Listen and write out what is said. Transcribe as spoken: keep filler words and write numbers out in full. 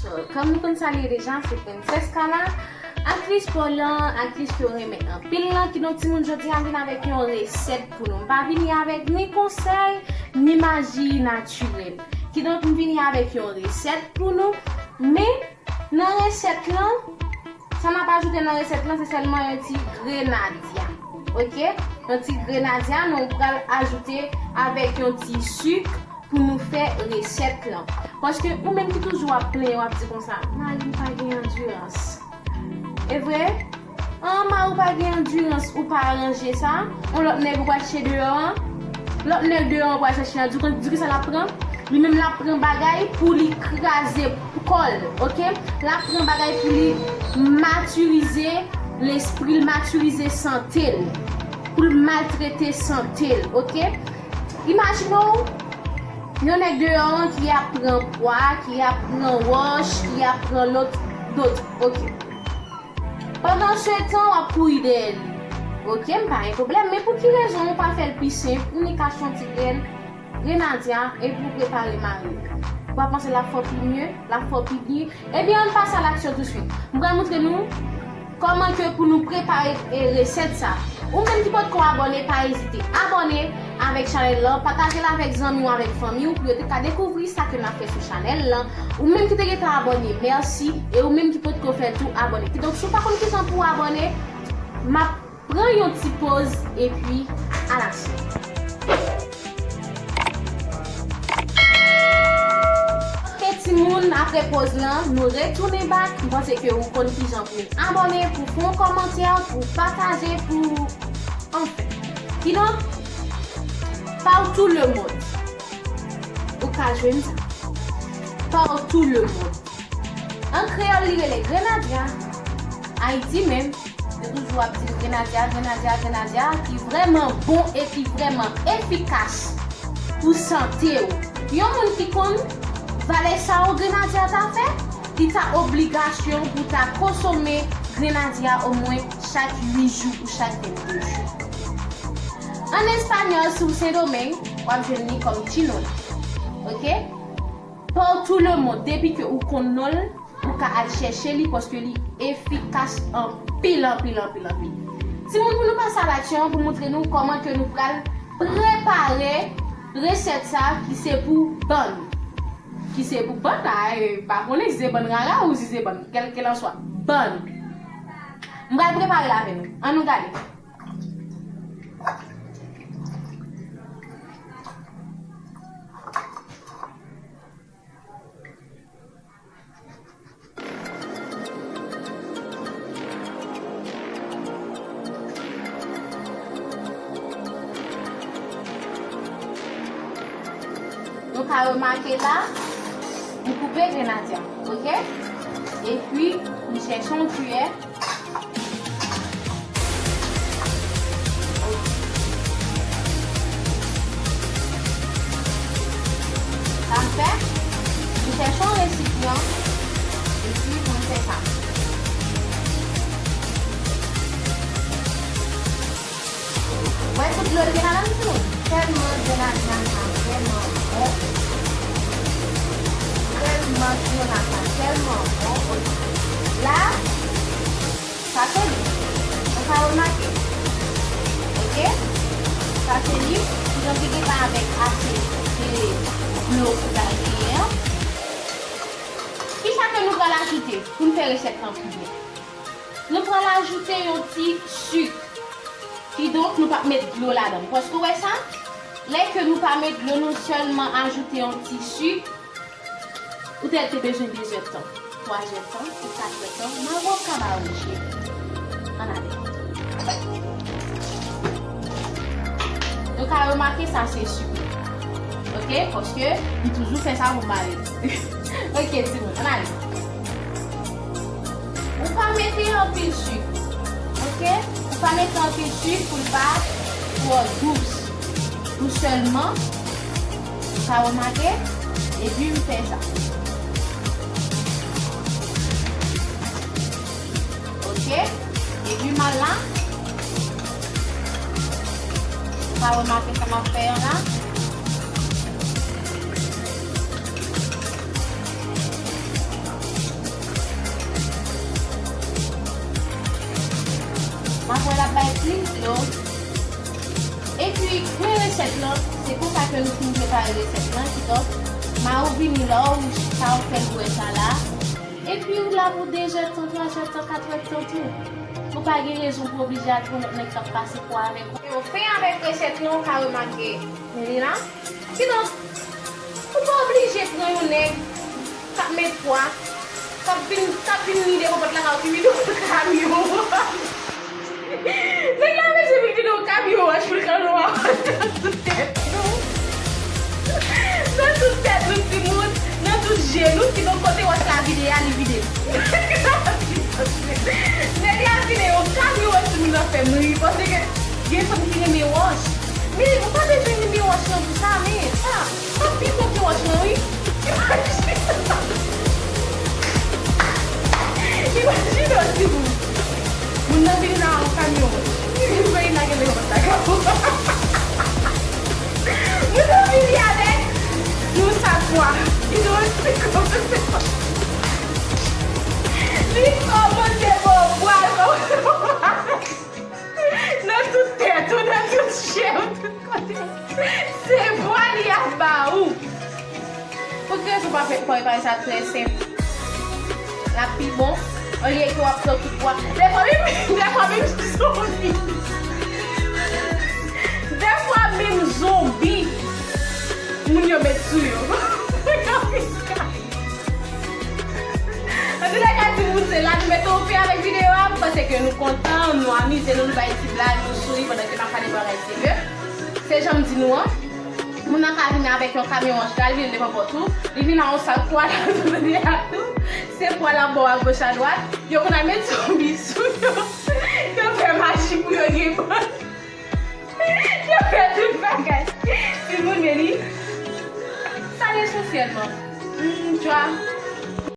So, kòm nou konn sa l ye deja, se Princess Kala, aktris pòlan, aktris ke w renmen anpil lan. Kidonk, timoun, jodi a m vin avèk yon resèt pou nou. M pa vini avèk ni konsèy, ni maji natirèl. Kidonk, m vini avèk yon resèt pou nou. Men, nan resèt lan, sa n ap ajoute nan resèt lan, se sèlman yon ti grenadya. Oke? Yon ti grenadya, nou pral ajoute avèk yon ti sik pou nou fè resèt lan. Paske ou menm ki toujou ap plenyen, w ap di konsa, "Mari m pa gen andirans." E vre? An, mari w pa gen andirans, ou pa aranje sa. On lòt nèg ou pral chèche deyò an. Lòt nèg deyò an pral chèche an. Di konn, di kisa l ap pran? Li menm l ap pran bagay pou li kraze kò l, oke? L ap pran bagay pou li matirize lespri l, matirize sante l, pou l maltrete sante l, oke? Imajine w, yon nèg deyò an ki ap pran pwa, ki ap pran wòch, ki ap pran lòt, dòt, oke. Pandan se tan, w ap kouri dèyè li. Oke, m pa gen pwoblèm, men pou ki rezon ou pa fè l pi senp, ou ni kache yon ti grenn grenadya, epi ou prepare mari w. Ou pa panse l ap fè w pi mye, l ap fè w pi byen? Ebyen, ann pase a laksyon touswit. M pral montre nou kòman ke pou nou prepare, e, resèt sa. Ou menm ki potko abòne, pa ezite abòne avèk chanèl lan, pataje l avèk zanmi w, avèk fanmi w, pou yo te ka dekouvri sa ke n ap fè sou chanèl lan. Ou menm ki te gentan abòne, mèsi. E ou menm ki potko fè l tou, abòne. Kidonk, si w pa konn kijan pou w abòne, m ap pran yon ti poz epi a la suite. Oke, timoun, apre poz lan, nou retounen back. M panse ke ou konn kijan pou abòne, pou fè yon kòmantè, pou pataje, pou, anfen. Kidonk, partout le monde, ou ka jwenn sa. Partout le monde. An kreyòl, li rele grenadya. Ayiti menm, yo toujou ap di grenadya, grenadya, grenadya, ki vrèman bon e ki vrèman efikas pou sante w. Yon moun ki konn valè sa yo grenadya ta fè, li ta obligasyon pou ta konsome grenadya omwen chak uit jou ou chak vennde jou. An espanyòl, si w Sendomeng, w ap jwenn li kòm chinola. Oke? Partout le monde, depi ke ou konn non l, ou ka al chèche li paske li efikas anpil, anpil, anpil, anpil. Timoun, pou nou pase a laksyon an, pou montre nou kòman ke nou pral prepare resèt sa ki se pou bann. Ki se pou bann la, e, pa konnen si se bann rara ou si se bann, kèlkelanswa, bann. M pral prepare l avè nou. Ann nou gade. Nou ka remake la, m koupe grenadya, oke? Epi, m chèche yon kiyè. Sa m fè, m chèche yon resipyan, epi mwen fè sa. Wè tout dlo l gen ladan l, timoun. Tèlman grenadya sa vrèman bon. Tèlman grenadya sa tèlman bon. La, sa se li. Ou ka remake. Oke? Sa se li. Kidonk, li gentan avèk ase de dlo pou l genyen an. Kisa ke nou pral ajoute pou n fè resèt lan pi byen? Nou pral ajoute yon ti sik. Kidonk, nou p ap met dlo ladan l. Paske w wè sa? Lè ke nou pa met dlo, nou sèlman ajoute yon ti sik, ou te, te bezwen de zèdtan, twa zèdtan ou kat zèdtan, mango ka ba ou cheri. Ann ale. Nou ka remake sa se sik. Oke? Paske m toujou fè sa pou mari m. Oke, timoun, ann ale. Ou pa mete anpil sik, oke? Ou pa mete anpil sik pou l pa twò dous. Ou sèlman, ou ka remake, epi m fè sa. Oke? Epi m al la. Ou ka remake sa m ap fè an la. Bay plis dlo. Epi, men resèt lan, se konsa ke nou fin prepare resèt lan, kidonk, ma ou vini la, ou chita, ou fè l bwè sa la. Epi, ou la pou de zè tan, twa zè tan, kat è tan tou. Ou pa gen rezon pou oblije al pran lòt nèg k ap pase pou avèk ou. Yo fen avèk resèt lan, ou ka remake. Men li la. Kidonk, ou pa oblije pran yon nèg k ap met pwa, k ap vin, k ap vin ni devan pòt lakay ou ki vide yon kamyon. Nèg la bezwen vin vide yon kamyon wòch pou l kanpe wòch nan tout tèt nou. Nan tout tèt nou, timoun, nan tout je nou, kidonk kote wòch la vide a, li vide. Nèg la vide yon kamyon wòch, timoun nan fè m ri, paske gen fanm ki renmen wòch. Men, ou pa bezwen renmen wòch lan pou sa, men, sa, sa pi bon ke wòch lan, wi. Imajine w, timoun. Moun nan vin la, yon kamyon wòch. Li vin lage l nan yon pòt lakay ou. Moun nan vini avèk yon sak pwa. Li di w, li kòmanse. Li kòmanse ba w pwa, l kòmanse ba w pwa. Nan tout tèt ou, nan tout je w, tout kote w. Se pwa li ap ba ou. Pou ki rezon pa fè, pa repare sa trè senp? L ap pi bon. Olye ke w ap pran tout pwa. Dèfwa menm, dèfwa menm zonbi. Dèfwa menm zonbi. Moun yo met sou yo. Pou yo vin kay. Antoulèka, timoun, se la nou mete yon fen avèk videyo a. M panse ke nou kontan, nou amize nou, nou bay ti blag, nou souri pandan ke n ap pale bagay serye. Se jan m di nou an. Moun nan ka vin avèk yon kamyon wòch, l al vide l devan pòt ou. Li vin ak yon sak pwa nan men l tou. Se pwa l ap ba w agoch adwat. Yo konn al met zonbi sou yo. Yo fè maji pou yo gen bòn. Yo fè tout bagay. Timoun, men li, sa l esansyèlman. Mm, twa,